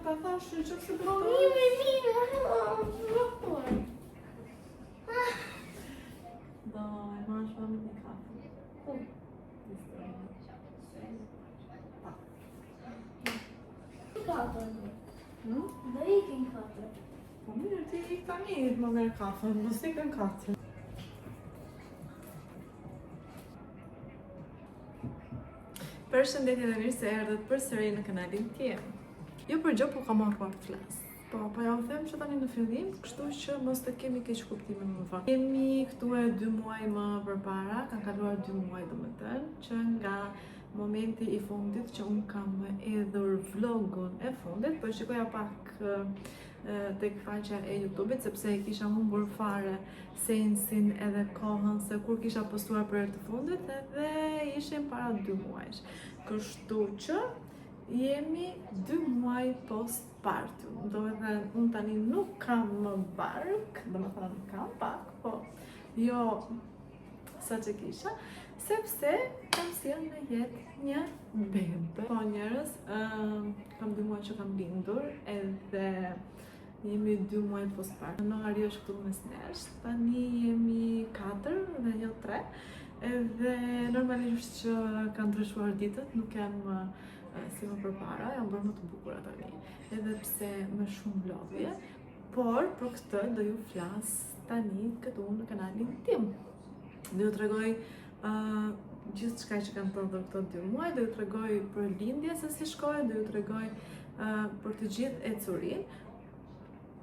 ta thash që që se Po mirë, mirë, mirë. Do e marrësh mamit një kafe. Po. Katër. Hmm? Do ikin katër. Po mirë, ti ik tani më merr kafen, mos ik në katër. Përshëndetje dhe mirë se erdhët përsëri në kanalin tim. Jo për gjë, po kam harruar të flas. Po, po jua them që tani në fillim, kështu që mos të kemi keqkuptime më vonë. Jemi këtu e dy muaj më përpara, kanë kaluar dy muaj domethënë, që nga momenti i fundit që unë kam hedhur vlogun e fundit, po e shikoja pak tek faqja e YouTube-it sepse e kisha humbur fare sensin edhe kohën se kur kisha postuar për herë të fundit edhe ishin para dy muajsh. Kështu që jemi dy muaj postpartum. Domethënë, unë tani nuk kam më bark, domethënë kam pak, po jo sa që kisha, sepse kam sjellë në jetë një bebe. Po njerëz, ëm, kam dy muaj që kam lindur edhe jemi dy muaj postpartum. Noari është këtu mes nesh, tani jemi 4 dhe jo 3. Edhe normalisht që kanë ndryshuar ditët, nuk janë më eh, si më përpara, janë bërë më të bukura tani. Edhe pse me shumë lodhje, por për këtë do ju flas tani këtu në kanalin tim. Do ju tregoj uh, gjithçka që ka ndodhur këto dy muaj, do ju tregoj për lindjen se si shkoi, do ju tregoj uh, për të gjithë ecurinë.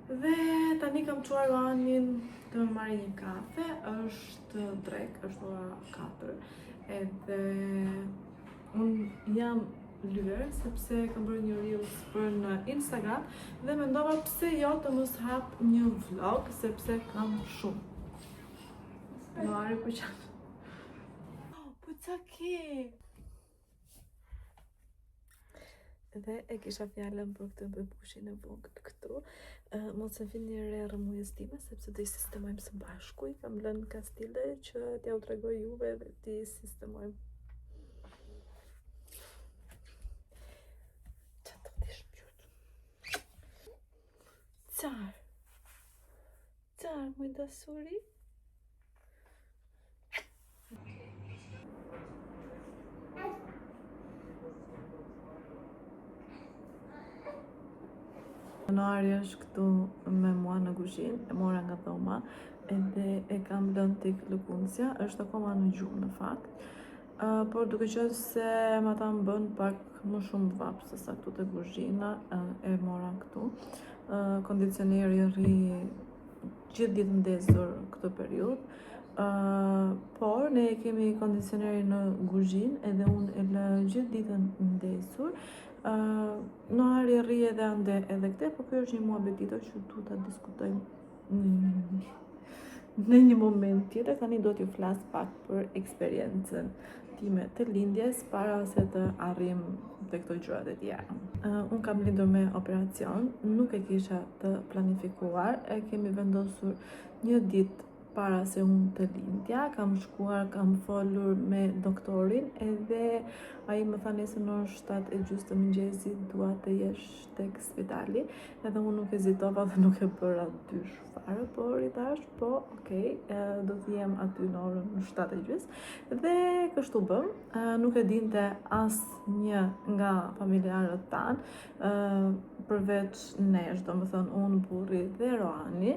Dhe tani kam çuar Roanin të më marrë një kafe, është drekë, është ora 4, edhe unë jam lyer sepse kam bërë një reels për në Instagram dhe mendova pse jo të mos hap një vlog sepse kam shumë. Noari po qan. Po ça ke? Dhe e kisha fjalën për këtë bebushin e vogël këtu. Uh, mos e vini re rrëmujës time sepse do i sistemojmë së bashku. I kam lënë kastile që t'jua tregoj juve dhe t'i sistemojmë. Që të të shpjut? Car. Car, më dashuri. Noari është këtu me mua në kuzhinë, e mora nga dhoma, edhe e kam lënë tek lëkundësja, është akoma në gjumë në fakt. Uh, por duke qenë se matanë bën pak më shumë vapë se sa këtu te kuzhina, uh, e mora këtu. Uh, kondicioneri rri gjithë ditën ndezur këtë periudhë. Uh, por ne e kemi kondicionerin në kuzhinë edhe unë e lë gjithë ditën ndezur. Uh, Noari rri edhe ande edhe këte, por ky është një muhabet tjetër që du ta diskutojmë në një moment tjetër. Tani do t'ju flas pak për eksperiencën time të lindjes para se të arrim te këto gjërat e tjera. Uh, unë kam lindur me operacion, nuk e kisha të planifikuar, e kemi vendosur një ditë para se unë të lindja, kam shkuar, kam folur me doktorin edhe ai më tha nesër në orën 7 e gjysmë të mëngjesit dua të jesh tek spitali, edhe unë nuk hezitova dhe nuk e bëra dysh fare, por i thash, po, okej, do të jem aty në orën 7 e gjysmë dhe kështu bëm, nuk e dinte asnjë nga familjarët tanë, përveç nesh, domethënë unë, burri dhe Roani.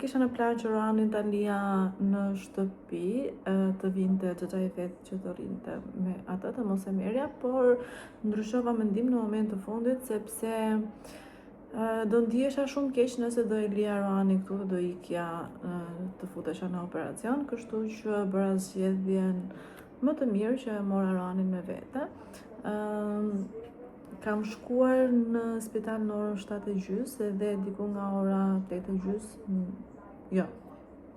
Kisha në plan që Roanin ta lija në shtëpi, të vinte xhaxhai vet që të rrinte me atë, të mos e merrja, por ndryshova mendim në moment të fundit sepse do ndihesha shumë keq nëse do e lija Roanin këtu dhe do ikja të futesha në operacion, kështu që bëra zgjedhjen më të mirë që e mora Roanin me vete. Kam shkuar në spital në orën 7 e gjysë dhe diku nga ora 8 e gjysë, jo,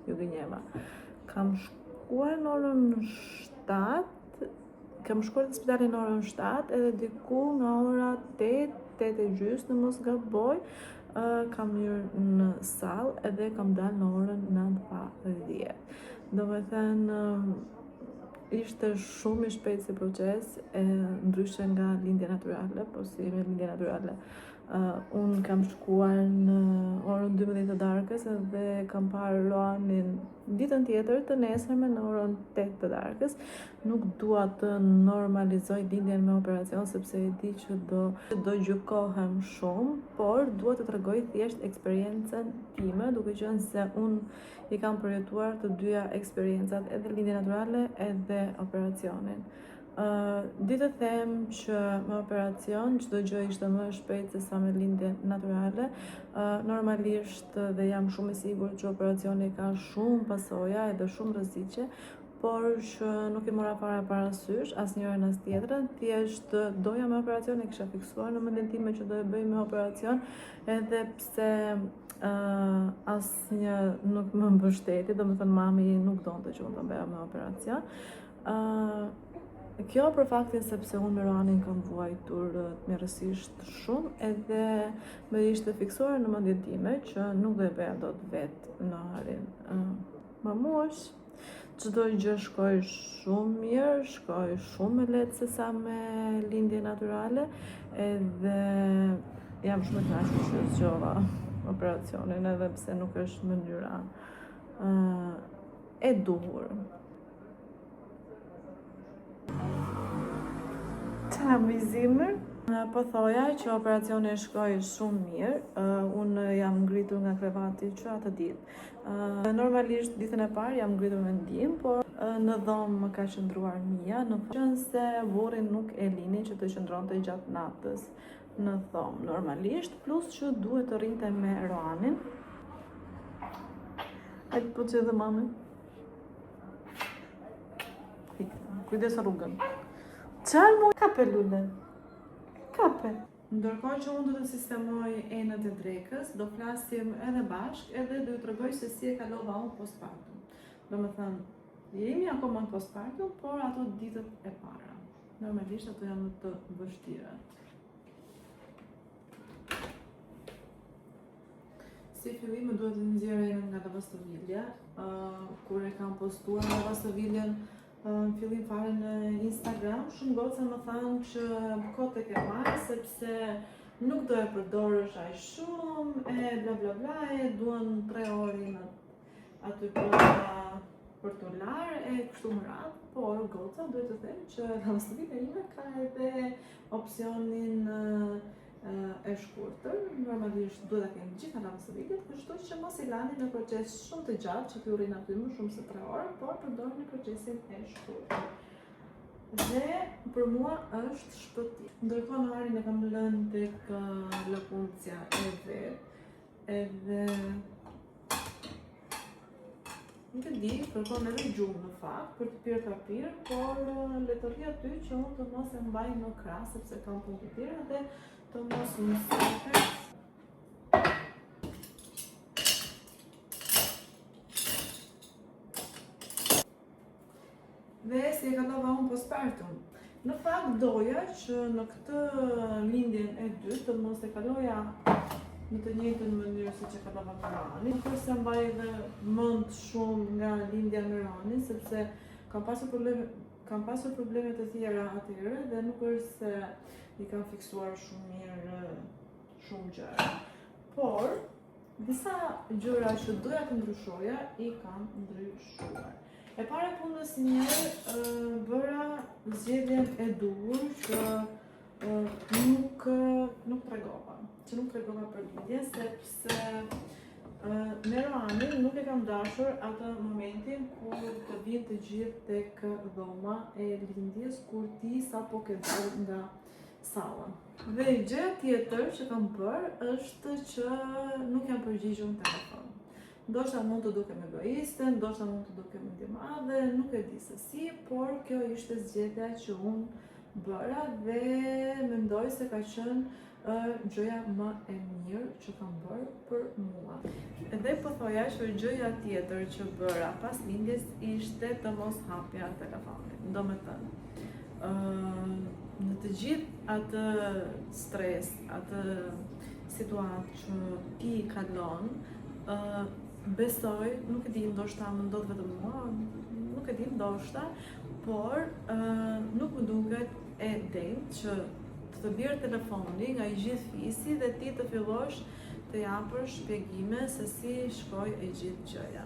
ju gënjeva. Kam shkuar në orën 7, kam shkuar në spitalin në orën 7 edhe diku nga ora 8, 8 e gjysë në mos gaboj, kam hyrë në sallë edhe kam dalë në orën 9 pa 10. Domethënë, ishte shumë i shpejtë si proces, e, ndryshe nga lindja natyrale, po si me lindja natyrale. Unë kam shkuar në orën 12 të darkës dhe kam parë Roanin ditën tjetër të nesërme në orën 8 të darkës. Nuk dua të normalizoj lindjen me operacion sepse e di që do do gjykohem shumë, por dua të tregoj thjesht eksperiencën time, duke qenë se unë i kam përjetuar të dyja eksperiencat, edhe lindjen natyrale edhe operacionin. Di të them që me operacion çdo gjë ishte më e shpejtë se sa me lindjen natyrale. Normalisht dhe jam shumë e sigurt që operacioni ka shumë pasoja edhe shumë rreziqe, por që nuk i mora fare parasysh as njërën as tjetrën, thjesht doja me operacion, e kisha fiksuar në mendjen time që do e bëj me operacion, edhe pse asnjë nuk më mbështeti, domethënë mami nuk donte që unë ta bëja me operacion. Kjo për faktin sepse unë me Roanin kam vuajtur tmerrësisht shumë edhe më ishte fiksuar në mendjen time që nuk do e bëja dot vetë Noarin. Mamush, çdo gjë shkoi shumë mirë, shkoi shumë më lehtë se sa me lindje natyrale, edhe jam shumë e kënaqur që zgjova operacionin edhe pse nuk është mënyra e duhur. Qa më zemër? Po thoja që operacioni shkoi shumë mirë. Unë jam ngritur nga krevati që atë ditë. Normalisht ditën e parë jam ngritur me ndihmë, por në dhomë më ka qëndruar Mia, në qenë se burrin nuk e linin që të qëndronte gjatë natës në dhomë normalisht, plus që duhet të rrinte me Roanin. Hajde po që edhe mami. Kujdes rrugën. Qarë mu? Kape lule. Kape. Ndërkohë që unë do të sistemoj enët e drekës, do flasim edhe bashk, edhe do ju tregoj se si e kalova unë postpartum. Do me thënë, jemi akoma në postpartum, por ato ditët e para. Normalisht ato janë më të vështirat. Si fillim më duhet të nxjerr enën nga lavastovilja, kur e kam postuar lavastoviljen në fillim fare në Instagram, shumë goca më thanë që kot e ke marrë sepse nuk do e përdorësh aq shumë, e bla bla bla, e duan 3 orë në aty për ta për të larë e kështu me radhë, por goca duhet të them që lavastovilja ime ka edhe opsionin e shkurtër, normalisht duhet ta kenë gjitha lavastoviljet, kështu që mos i lani në proces shumë të gjatë që t'ju rrinë aty më shumë se 3 orë, por përdorni procesin e shkurtër. Dhe për mua është shpëtim. Ndërkohë Noarin e kam lënë tek lëkundësja e vet, edhe nuk e di, kërkon edhe gjumë në fakt për të pirë ka pirë, por le të rri aty që unë të mos e mbaj në krah sepse kam punë të tjera dhe të mos mësohet. Dhe si e kalova unë postpartum? Në fakt doja që në këtë lindjen e dytë të mos e kaloja në të njëjtën mënyrë siç e kalova me Roanin. Nuk është se mbaj edhe mend shumë nga lindja me Roanin, sepse kam pasur probleme, kam pasur probleme të tjera atëherë dhe nuk është se i kam fiksuar shumë mirë shumë gjëra. Por disa gjëra që doja të ndryshoja i kam ndryshuar. E para punës njëherë bëra zgjedhjen e duhur që nuk nuk tregova, që nuk tregova për lindjen sepse me Roanin nuk e kam dashur atë momentin kur të vinë të gjithë tek dhoma e lindjes kur ti sapo ke dalë nga salla. Dhe gjëja tjetër që kam bërë është që nuk jam përgjigjur në telefon. Ndoshta mund të dukem egoiste, ndoshta mund të dukem mendjemadhe, nuk e di se si, por kjo ishte zgjedhja që unë bëra dhe mendoj se ka qenë gjëja më e mirë që kam bërë për mua. Dhe po thoja që gjëja tjetër që bëra pas lindjes ishte të mos hapja telefonin. Do me thënë, në të gjithë atë stres, atë situatë që ti kalon, besoj, nuk e di, ndoshta më ndodh vetëm mua, nuk e di, ndoshta, por nuk më duket e denjë që të të bjerë telefoni nga i gjithë fisi dhe ti të fillosh të japësh shpjegime se si shkoi e gjithë gjëja.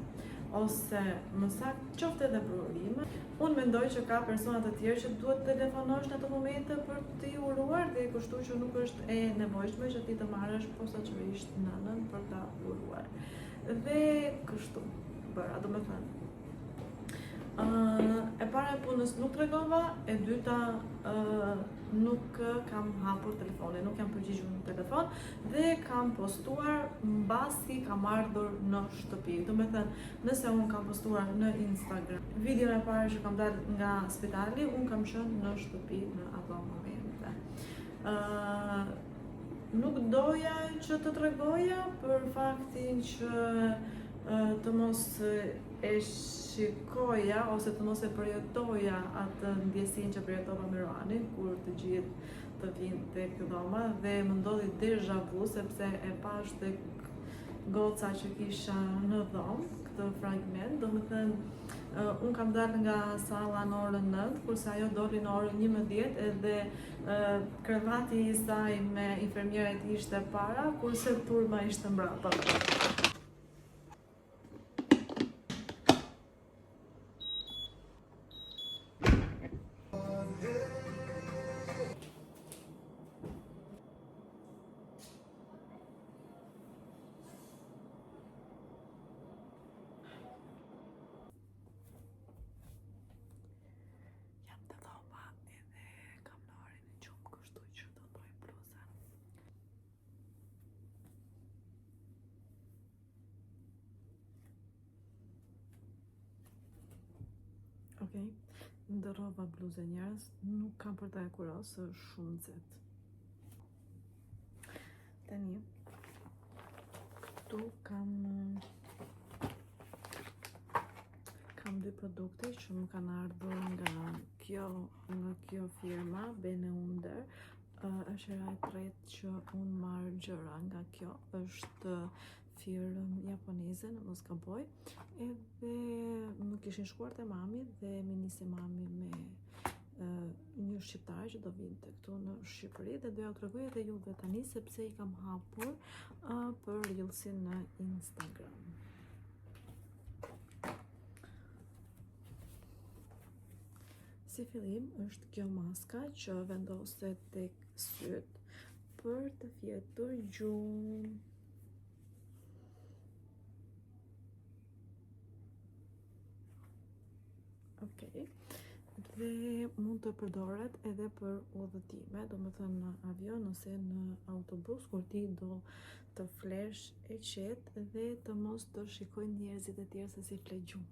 Ose më saktë qoftë edhe për urime. Unë mendoj që ka persona të tjerë që duhet të telefonosh në ato momente për t'i uruar dhe kështu që nuk është e nevojshme që ti të marrësh posaçërisht nënën për ta uruar. Dhe kështu bëra, domethënë. E para e punës nuk tregova, e dyta nuk kam hapur telefonin, nuk jam përgjigjur në telefon dhe kam postuar mbasi kam ardhur në shtëpi. Domethënë, nëse unë kam postuar në Instagram videon e parë që kam dalë nga spitali, unë kam qenë në shtëpi në ato momente. Nuk doja që të tregoja për faktin që të mos e shikoja ose të mos e përjetoja atë ndjesinë që përjetova me Roanin kur të gjithë të vinë tek dhoma dhe më ndodhi deja vu sepse e pashë tek goca që kisha në dhomë këtë fragment, domethënë unë kam dalë nga salla në orën 9, kurse ajo doli në orën 11 edhe krevati i saj me infermieret ishte para, kurse turma ishte mbrapa. Jam te dhoma edhe kam Norin në gjumë, kështu që do ndërroj bluzën. Okej, ndërrova bluzën njerëz, nuk kam për ta hekuros, se është shumë nxehtë. Tani, këtu kam kam dy produkte që më kanë ardhur nga kjo nga kjo firma Beneunder. Uh, është hera e tretë që unë marr gjëra nga kjo. Është firmë japoneze, në mos gaboj. Edhe më kishin shkuar te mami dhe m'i nisi mami me uh, një shqiptar që do vinte këtu në Shqipëri dhe do jua tregoj edhe juve tani sepse i kam hapur uh, për Reelsin në Instagram. Si fillim është kjo maska që vendoset tek sytë për të fjetur gjumë. Okej. Dhe mund të përdoret edhe për udhëtime, domethënë në avion ose në autobus, kur ti do të flesh e qetë dhe të mos të shikojnë njerëzit e tjerë se si fle gjumë.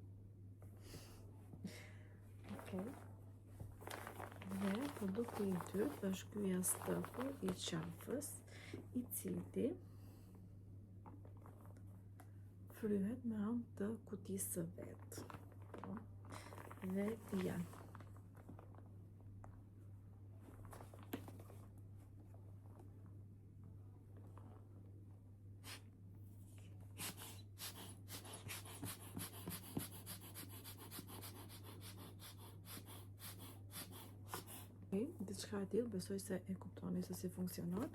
Okej. Dhe produkti i dytë është ky jastëku i qafës, i cili fryhet me anë të kutisë së vet. Po. Dhe ja. Diçka e tillë, besoj se e kuptoni se si funksionon.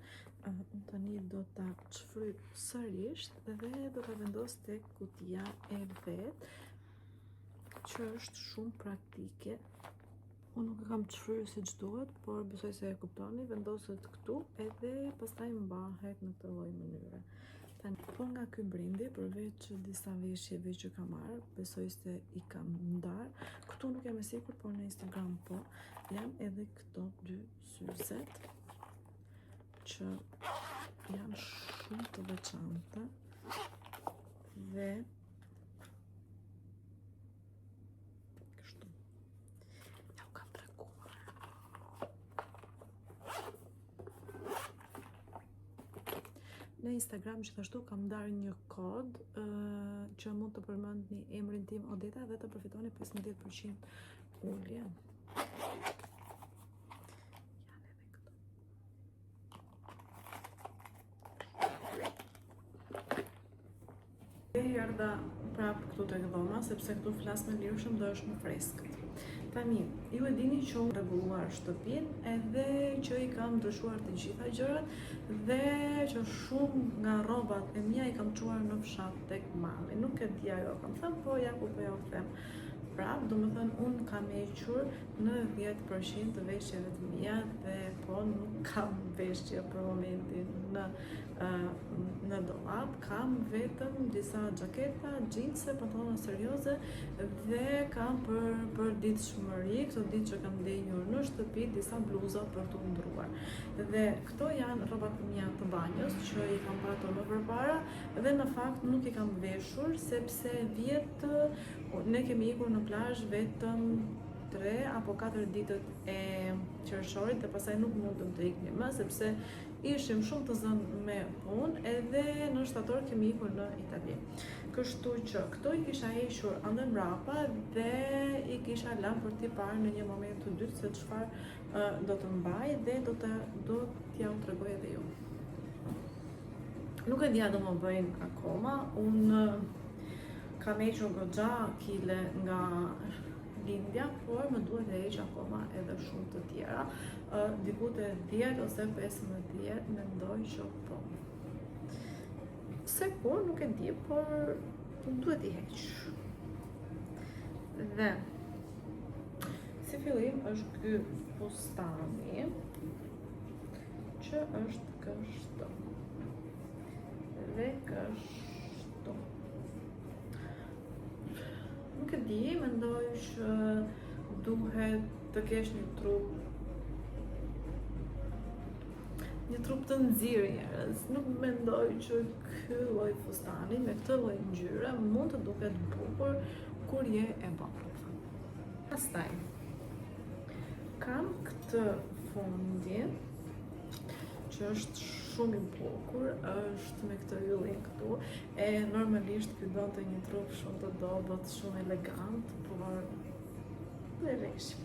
Uh, unë tani do ta çfryj sërish dhe do ta vendos te kutia e vet, që është shumë praktike. Unë nuk e kam çfryrë siç duhet, por besoj se e kuptoni, vendoset këtu edhe pastaj mbahet në këtë lloj mënyre. Tani, po nga ky brendi, përveç disa veshjeve që kam marrë, besoj se i kam ndarë. Këtu nuk jam e sigurt, por në Instagram po, janë edhe këto dy syzet që janë shumë të veçanta dhe Kështu. Jua kam treguar. Në Instagram gjithashtu kam ndarë një kod uh, që mund të përmendni emrin tim Odeta dhe të përfitoni 15% ulje. Janë edhe këto. E erdha prapë këtu tek dhoma, sepse këtu flas më lirshëm dhe është më freskët. Tani, ju e dini që unë rregulluar shtëpinë edhe që i kam ndryshuar të gjitha gjërat dhe që shumë nga rrobat e mia i kam çuar në fshat tek mami. Nuk e di a jua kam thënë, po ja ku po jua them. Prap, domethënë unë kam hequr 90% të veshjeve të mia dhe po nuk kam veshje për momentin në në dollap, kam vetëm disa xhaketa, xhinse, pantallona serioze dhe kam për përditshmëri, këto ditë që kam ndenjur në shtëpi, disa bluza për të ndruar. Dhe këto janë rrobat e mia të banjës që i kam patur më përpara dhe në fakt nuk i kam veshur sepse vjet ne kemi ikur në plazh vetëm 3 apo 4 ditët e qershorit dhe pastaj nuk mundëm të iknim më sepse ishim shumë të zënë me punë edhe në shtator kemi ikur në Itali. Kështu që këto i kisha hequr ande mbrapa dhe i kisha lënë për t'i parë në një moment të dytë se çfarë uh, do të mbaj dhe do të do t'jua tregoj edhe ju. Nuk e di a do më bëjnë akoma, unë kam hequr goxha kile nga lindja, por më duhet të heq akoma edhe shumë të tjera. Uh, diku te 10 ose 15 mendoj që po. Se kur nuk e di, por duhet t'i heq. Dhe si fillim është ky fustani që është kështu. Dhe kështu. Nuk e di, mendoj që duhet të kesh një trup një trup të nxirë njerëz. Nuk mendoj që ky lloj fustani me këtë lloj ngjyre mund të duket bukur kur je e bardhë. Pastaj kam këtë fundin që është shumë i bukur, është me këtë yllin këtu, e normalisht ky donte një trup shumë të dobët, shumë elegant, por dhe veshim.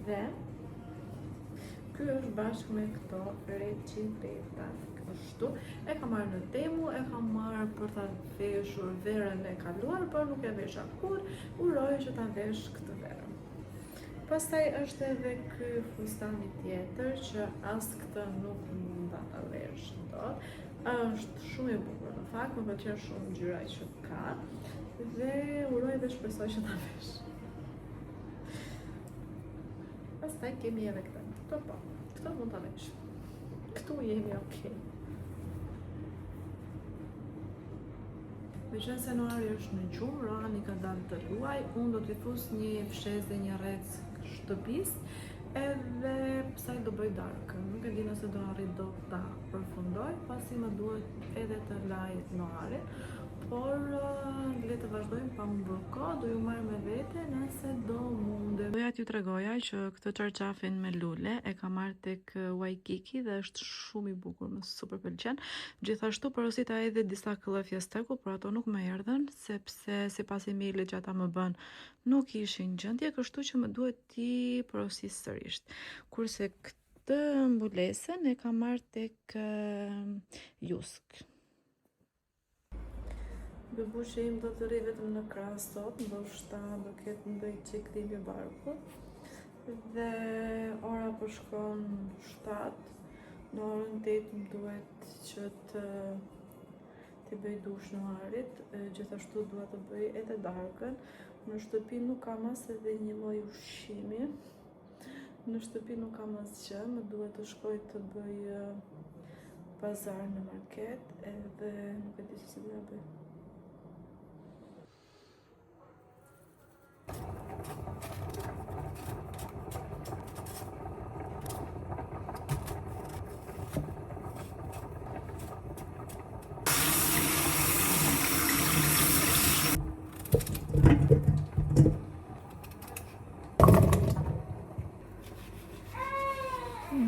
Dhe ky është bashkë me këto reçipeta kështu. E kam marrë në Temu, e kam marrë për ta veshur verën e kaluar, por nuk e vesha kurrë, uroj që ta vesh këtë verë. Pastaj është edhe ky fustani tjetër që as këtë nuk munda ta vesh dot. Është shumë i bukur në fakt, më pëlqen shumë ngjyra që ka dhe uroj dhe shpresoj që ta vesh. Pastaj kemi edhe këtë. Këto po, këto mund ta vesh. Këtu jemi okay. Meqenëse Noari është në gjumë, Rohani ka dalë të luaj, unë do t'i fus një fshesë dhe një rrec shtëpisë, edhe pastaj do bëj darkën. Nuk e di nëse do arrij dot ta përfundoj, pasi më duhet edhe të laj Noarin, por le të vazhdojmë pa humbur kohë, do ju marr me vete nëse do mundem. Doja t'ju tregoja që këtë çarçafin me lule e kam marrë tek Waikiki dhe është shumë i bukur, më super pëlqen. Gjithashtu porosita edhe disa këllëf jastëku, por ato nuk më erdhën sepse sipas emailit që ata më bënë nuk ishin gjendje, kështu që më duhet t'i porosis sërish. Kurse këtë mbulesën e kam marrë tek Jysk. Bebushi im do të rri vetëm në krah sot, ndoshta do ketë ndonjë çik dhimbje barku. Dhe ora po shkon 7, në orën 8 më duhet që të t'i bëj dush Noarit, gjithashtu dua të bëj edhe darkën. Në shtëpi nuk kam as edhe një lloj ushqimi. Në shtëpi nuk kam asgjë, më duhet të shkoj të bëj pazar në market edhe nuk e di se si do ja bëj.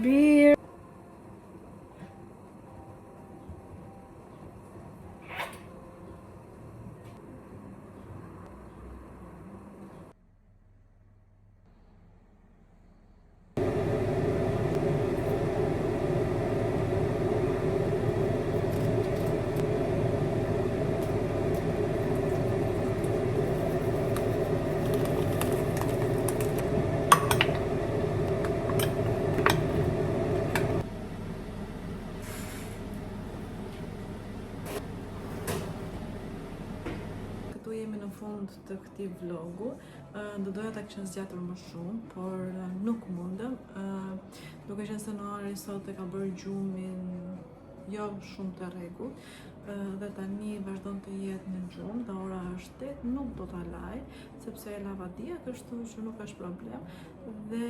Bir. fund të këtij vlogu. Do doja ta kisha zgjatur më shumë, por nuk mundem. Duke qenë se Noari sot e ka bërë gjumin jo shumë të rregullt, dhe tani vazhdon të jetë në gjumë dhe ora është 8, nuk do ta laj, sepse e lava dje, kështu që nuk është problem. Dhe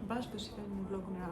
bashkë të shihemi në vlogun e radhës.